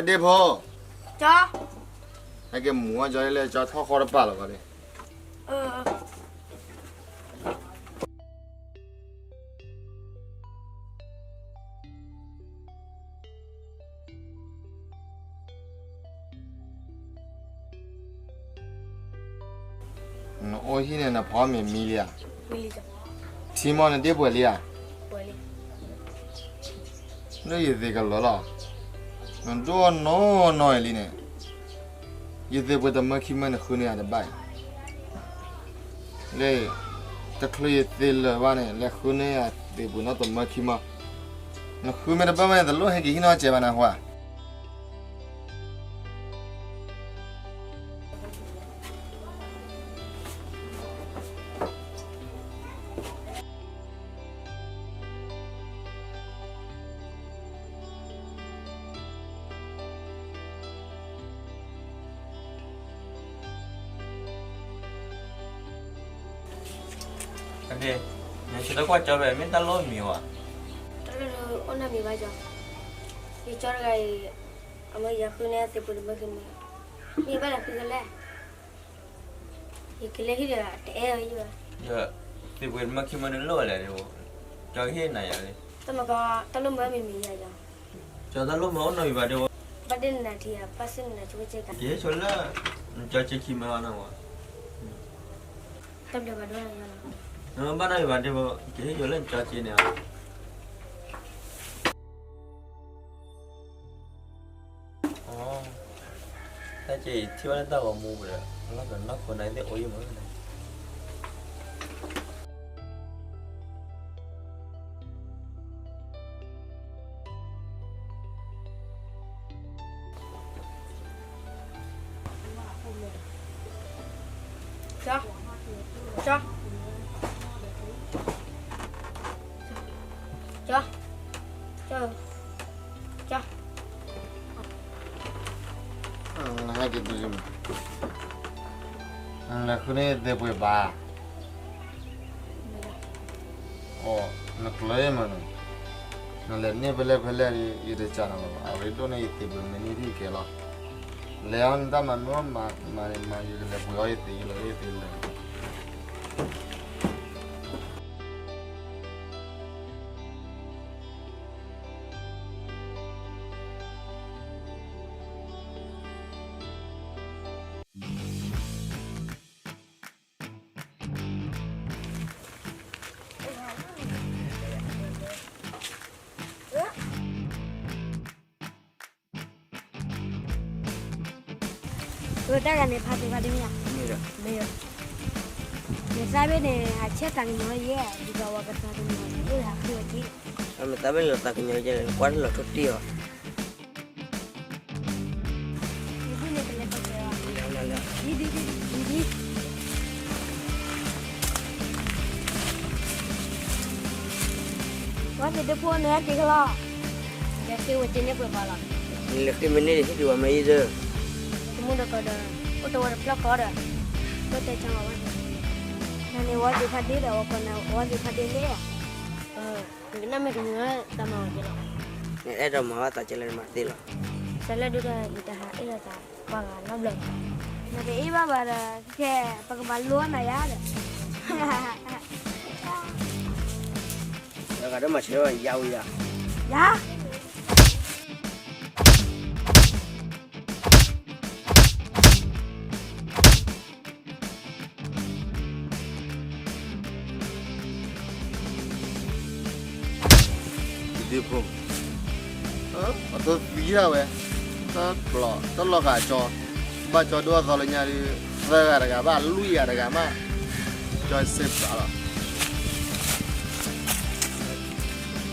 ဒ့ဖိ, ဟဲက့ၤမူၤအီၣ်ကၠီလၢကၠီထီၣ်ဃီတပာ်လီၤဘၣ်န့ၣ်. နအိၣ်ဟံၣ်န့ၣ် နဖီမ့ၤမံလံဧါ. ထံမီၢ်နဒ့ပှဲၤလံဧါ. လၢယသ့ၣ်ကလီၤလီၤ, နဒိၣ်နီၢ်နီၢ်အံၤလံန့ၣ်, ယသ့ၣ်ပှဲၤတမၢခံမၢနဃုန့ၢ်ယၤတဘၣ်အံၤ, လၢ တချုးယသ့ၣ်လၢာ်ဘၣ်န့ၣ် လဲၤဃုန့ၢ်ယၤသ့ၣ်ပှဲၤနီၢ်တမၢခံမၢ, နဃုမ့ၢ်တဘၣ်ဘၣ်န့ၣ် တလိၣ်ဟဲက့ၤဟံၣ်နီၢ်စဲးဘၣ်နဟါ. နဆဲးတကွၢ်ကၠီဖဲ မ့ၢ်တၢ်လိၣ်မံၤဝဲ, တၢ်လိၣ်အိၣ်နီတမံၤဘၣ်ကၠီ, ယကၠီတဂၤအံၤ အမၢယၤဃုန့ၢ်သ့ၣ်ပှဲၤတမၢခံမၢ, မ့ၢ်ဘၣ်လဲၤဃုကလဲၣ်, ယကလဲၤဟံၣ်ဒီးတအဲၣ်ဝဲယဘၣ်, သ့ၣ်ပှဲၤတမၢခံမၢန့ၣ်လိၣ်ဝဲလဲၣ်, ကၠီကဟ့ၣ်နၤယၤလံ, တၢ်မကီ တၢ်လိၣ်မၢမံၤမံၤယၤကၠီ, ကၠီတၢ်လိၣ်မၢအိၣ်နီတမံၤဘၣ်ဒ့ဖိ, ဘၣ်ဒ့နနၤထံဧါ ဘၣ်စ့ၢ်နနၤဆိကစ့ၢ်ကီး, ကဟ့ၣ်ဆိလၢ နကၠီက့ခံမၢအီၤနဝဲ, တၢ်ဘျုးဘၣ်ဒိနၤ, ဘၣ်နီတမံၤဘၣ်ဒ့ဖိ, ကဟ့ၣ်ယိၤလၢနကၠီက့န့ၣ်ဧါ. တၢ်က့ၤထံၣ်ဘၣ်လၢတၢ်ဂီၤမူပူၤဒီး လီၤကနီၢ်ခိးနၤသ့ၣ်အိၣ်ယံၤမး, ကၠီ, ကၠီ, ကၠီ, ကၠီ, ကၠီ နဟဲက့ၤတုၤလံမး, နလဲၤဃုန့ၢ်ယသ့ၣ်ပှဲၤဘၣ်, အိ, နကျၢၤမးန့ၣ်, နလဲၤန့ၢ်ဖဲလဲၣ်ဖဲလဲၣ်ဒီး ယတစၢ်နၤလီၤဘၣ်, အဝဲဒိၣ်န့ၢ်ယသ့ၣ်ပှဲၤမ့ၢ်န့ၢ်ဒ်ကဲလီၤ, လဲၤအီၤနတၢ်မၤမ့ၢ်မၤန့ၣ်မၤ ယကလဲၤပှ့ၤအီၣ်ယသ့ၣ်ယလီၤယသ့ၣ်လၢ တၢ်ဂၤန့ၣ် ဖးသ့ဖးဒ့မ့ၢ်ဧါ, မ့ၢ်, နသးဘ့ၣ်န့ၣ် ဟးဆဲးသးကညီၤယဲၢ် ဒ်သိးဝဲကသးကညီၤန့ၣ် အိၣ်ဟးဃုအီၤက့, မ့ၢ်သးဘ့ၣ်န့ၣ်လီၤသးကညီၤယဲၢ် ကွၢ်လီၤထိၣ်တံၢ်အီၤ ဒ်ဒ်ဒ်ဒ်ဒ်, ဝဲသ့ၣ်ဒုးဖိနဟဲက့ၤကလီၤ, လဲၤဃ့ဝဲက့ၤန့ၢ်ပှဲၤပှၤလီၤ, နလဲၤဃ့မ့ၢ်န့ၢ်ဟ့ၣ်ဒုးဝဲမ့ၢ်အံၤဒီး, တမူတကိးဒီး, အိၣ်တဝဲတဖျၢၣ်ဃီဒီး, လၢတဲဆါလီၤဝဲ, နန့ၣ်ဝဲသ့ၣ်ဖးဒ့ဒီး ဝဲကိးနၤဝဲသ့ၣ်ဖးဒ့လဲၣ်, နကနၣ်မ့ၢ်ကမုာ်လၢတၢ်မၤဝဲက့ၤလီၤ, နအဲၣ်ဒိးမၤဘၣ်သးကဲလၢနမၤသ့လီၤ, တၢ်လၢဒုးဒီး ယတဟးအ့ၣ်လိာ်သးပှၤဂၤနီတဘျီ, နတအ့ၣ်ဘၣ်ဘၣ်ဒီး, ခဲပကဘၣ်လိနၤယၤဒီး တဂၤဒီးမၤဆဲးဝဲယါဝံၤဒီး, ယါ ဒ့ဖိ, အသိသံဒၣ်ဝဲ, တၢ်လီၤဂာ်ကၠီ, ဘၣ်ကၠီဒိၣ်အသီလၢညါဒီး, သၢဂၤတဂၤဘၣ်လွံၢ်ဂၤတဂၤမး, ကၠီစ့းပျးလီၤ,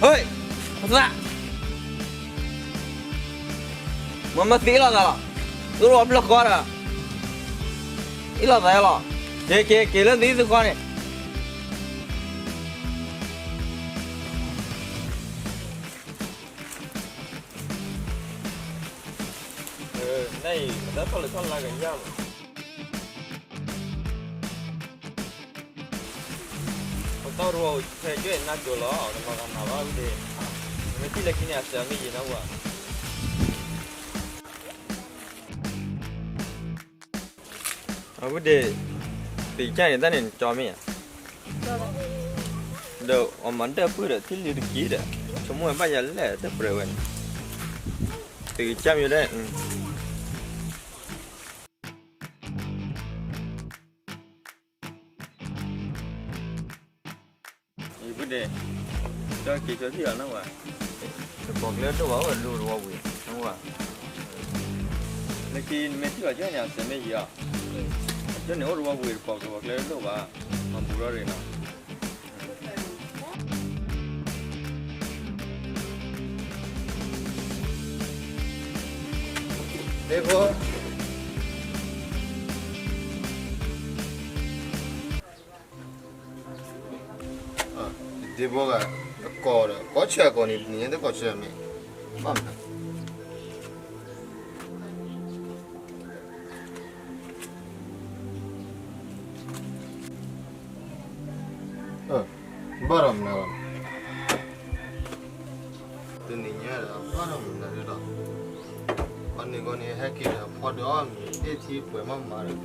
ဟ့ၣ်, ပသး မ့ၢ်မ့ၢ်သ့အ့ၣ်လိာ်သးလီၤ, သိၣ်လိအဖျၢၣ်ဃီဒီး, အ့ၣ်လိာ်သးလီၤ, က့ၤက့ၤက့ၤလၢသ့ၣ်သုဃီန့ၣ်, နအံၤ ပတၢ်ထီၣ်လၢထီၣ်လၢကယၢ်လီၤ ပတၢ်ရိဖဲကၠွဲၣ်နါစိၤလီၤ ကမၤကမၤဘၣ်ဝံၤဒ့, မ့ၢ်ထံၣ်လၢခံန့ၣ် အစၢမ့ၢ်ယံၤနီၢ်ဝဲ, အဝဲဒၣ်, ပကစၢ်န့ၣ်တၢ်န့ၣ်နကၠီမ့ၢ်ဧါ, ဒီးအမၤဒၢၣ်ပုၢ်ဒီးထံၣ်လံတက့ၢ်ဒီး, ဆိကမိၣ်ဝဲဘၣ်ယၤလဲၣ်တပြဲၤဝဲန့ၣ်, ပကစၢ်မ့ၢ်ဒၣ် ယပုၢ်ဒ့, ကၠီက့ၤကၠီထံၣ်အီၤနီၤဝဲ, တပိာ်ကျဲဒိၣ်ဘၣ်အိၣ်ဒိၣ်တဝီဝံၤနီၤဝဲ, လၢခံနမ့ၢ်ထံၣ်ဘၣ်ကၠီညါစဲးမ့ၢ်ယံၤအီၤ, ကၠီန့ၣ်အိၣ်တဝီဝံၤတပိာ်ကျဲပိာ်ကျဲဒိၣ်ဘၣ်, မၤဘူးထီၣ်ရ့ၣ်နီၤ. ဒ့ဖိ, ဒ့ဖိဂၤ, ကိးဒီး ကိးဆၢကိးန့ၣ် နတကိးဆၢမ့ၢ်, ဘၣ်မနုၤ ဘၣ်ဒီးမနုၤ, တနံၤညါဒီးဘၣ်ဒီးမနုၤဒ်သိး, ပှၤန့ၣ်ဂီၢ်န့ၣ် ဟဲက့ၤဒီးဖီဒုးအီၣ်မ့ၤသ့ၣ်ထံပှဲၤမးမးဒီး, တ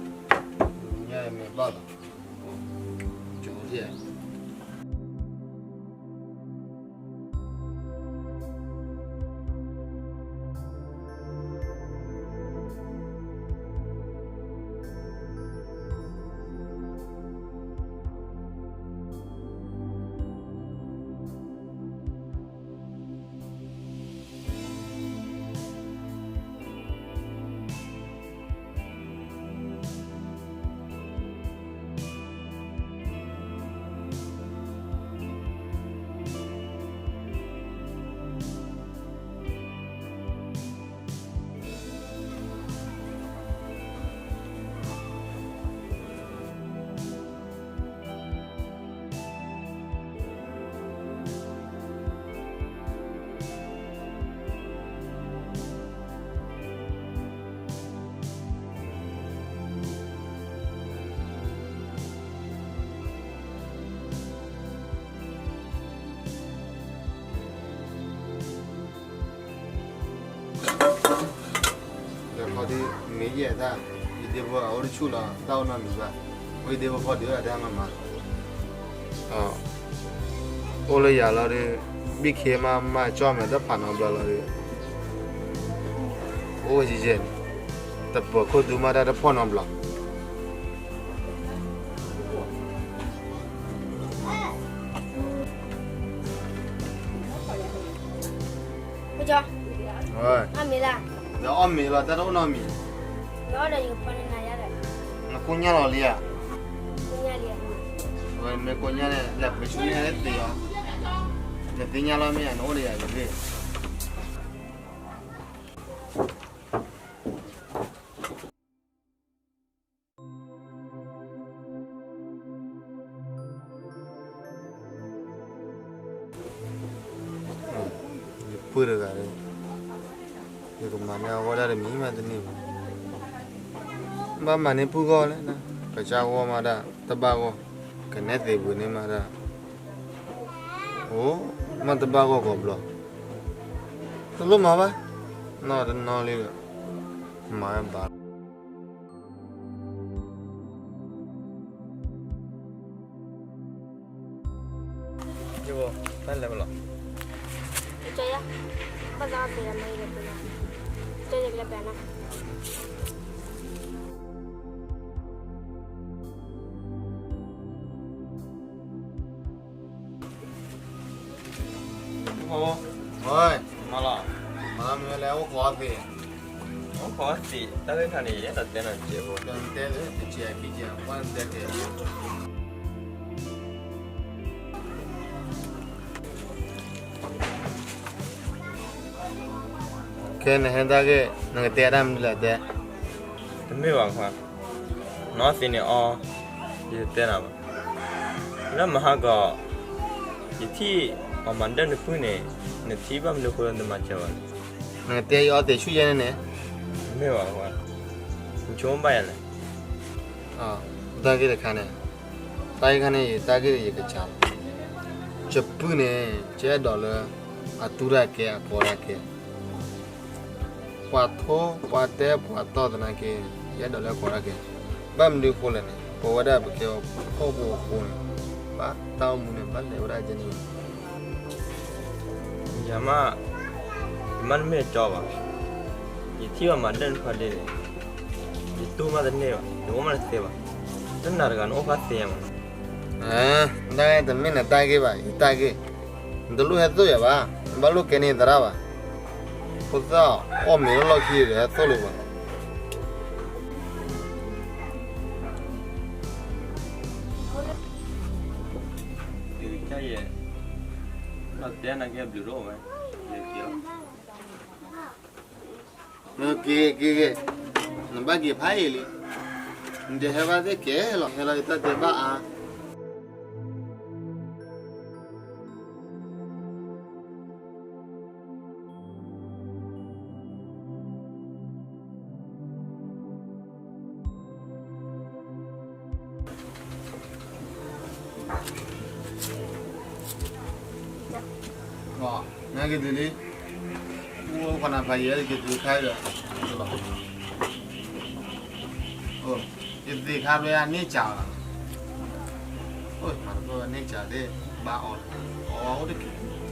နံၤညါမ့ၢ်ဘၣ်လီၤ, ကၠိထံၣ် ဒီးခီဒုးမ့ၢ်ယဲၢ်တၢ်, ယဒ့ဖိအအိၣ်တဆူၣ်လီၤ တၢ်အိၣ်နီတမံၤဘၣ်, ဝဲယဒ့ဖိဖီဒုးအတၢ်မၤမၤ, အိၣ်လၢယၤလီၤဒီး, ဘံၣ်ခ့မးမးကၠီၣ်မဲာ်တဖးနီတဘျီလီၤဒီး, အိၣ်ဝဲယဲၢ်န့ၣ်, တပၢၤခိၣ်ဒုးမးတၢ်တဖီၣ်နီတဘျီ ကၠီ, အီၣ်မ့ၤလၢ, ဒီးအီၣ်မ့ၤလီၤ တၢ်တအိၣ်နီတမံၤ, ဒီးယကဖီန့ၢ်နၤယါဒီး, နကိညၢ်လီၤလံဧါ, ကိညၢ်လံ, ဝဲမ့ၢ်ကိညၢ်န့ၣ် လဲၤပှ့ၤဆူန့ၣ်သ့အီၤ, နသ့ၣ်ညါလီၤမ့ၢ်ဧါ နအိၣ်ဒီးယၤယဂ့ၢ် ယပုၢ်တဂၤ, ယကမၤန့ၢ်အဂီၢ်ဒၣ်တမံၤမးတန့ၢ်ဘၣ်, ဘၣ်မၤန့ၢ်ပုၢ်ဂီၢ်လဲၣ်, ကစၢ်ဂီၢ်မးဒၣ် တဘၣ်ဂီၢ်, ကနဲသ့ပှ့ၤန့ၢ်မးဒၣ်, အိ, မ့ၢ်တဘၣ်ဂီၢ်ကိးဘျီ, တလိၣ်မၤဘၣ်, နီၢ်တနီၢ်လံဒီး, မၤဝဲဘၣ် ယဝဲ, တၢ်လဲၤမးလီၤ, ကၠီယါ, ဘၣ်သးအီၣ်သ့အမၤအံၤဒီးပှ့ၤလီၤ, ကၠီယကလဲၤပှ့ၤနီၤ. မၤလီၤ, မၤလီၤမ့ၢ်လဲၤအိၣ်ခိးအီၣ်သ့, အိၣ်ခိးအီၣ်သ့, တၢ်ဂ့ၢ်ခါန့ၣ် ယအဲၣ်ဒိးတဲနၤတစဲးဖိ, တဲလၢတစဲးခံစဲး ပှၢ်တဲတဲ ခဲနဟဲတၢ်ဂ့ၢ် နကတဲတၢ်မနုၤလဲၣ်တဲ, တမ့ၢ်ဘၣ်ခွါ, နအီၣ်သ့န့ၣ်အီ, ယတဲနၤဘၣ်, လၢမဟါကီး, ယထံၣ်အီၤမၤဒၢၣ်နပုၢ်န့ၣ်, နထံၣ်ဘၣ်မနုၤဃိလၢနမၤစၢၤဘၣ်န့ၣ်, နကတဲယအီၣ်သ့ဆူၣ်ယဲၢ်န့ၣ်န့ၣ်, တမ့ၢ်ဘၣ်ခွါ, နဆိကမိၣ်ဘၣ်ယၤလဲၣ် တၢ်ဂ့ၢ်တခါန့ၣ်, တၢ်ဂ့ၢ်ခါန့ၣ် ယတၢ်ဂ့ၢ်ယကစၢ်လီၤ, ယပုၢ်န့ၣ် ယအဲၣ်ဒိးလၢ အတူၢ်တၢ်ကဲ အကီတၢ်ကဲ, ပှၤထိ ပှၤတဲ ပှၤတီၢ်သနာ်က့, ယအဲၣ်ဒိးလၢအကီတၢ်ကဲ, ဘၣ်မနုၤအဃိလဲၣ်န့ၣ်, ပဝဲဒၣ်ပကဲအီၤဖှီၣ်ဖိအဃိန့ၣ်, ဘၣ်တၢ်အိၣ်မူန့ၣ် ဘၣ်လဲၤဝဲဒၣ်ကဲန့ၣ်. ယၤမး, ယမ့ၢ်တမ့ၢ်ကၠီဘၣ်, ယထံၣ်ဘၣ်မၤဒၢၣ်နဖးဒ့န့ၣ်, ယတူၢ်မးတန့ၢ်ဘၣ်, ယအိၣ်မးတသ့ဘၣ်, တနၤတဂၤနအိၣ်ဖးသ့မး. တၢ်တမ့ၢ်နတၢ်ဂ့ၢ်ဘၣ်, ယတၢ်ဂ့ၢ်, နတလိၣ်ဟဲသိၣ်ယၤဘၣ်, နဘၣ်လိၣ်ကဲန့ၢ်သရၣ်ဘၣ်, ဖိသၣ်အီၣ်မ့ၤလီၢ်လီၢ်ခံဒီးဟဲသိၣ်လိာ်ဘၣ်. က့ၤ, က့ၤ, နဘၣ်က့ၤဖးအံၤလံ, နတဟဲဘၣ်သ့ၣ်ကဲလီၤ, ဟဲလီၤယတၢ်တဲဘၣ်အါ. နက့ၤတုၤလံ, အိၣ်ခွနၢ်ဖးယံၤက့ၤတုၤခါဒီး, ယသ့ၣ်ခါဘျဲအန့ၢ်စၢ်လီၤ, မၤတဘၣ်န့ၢ်စၢ်သ့ၣ်, ဘၣ်အီၣ်လီၤ, အီၣ်ဝဲအိၣ်တက့ၢ်.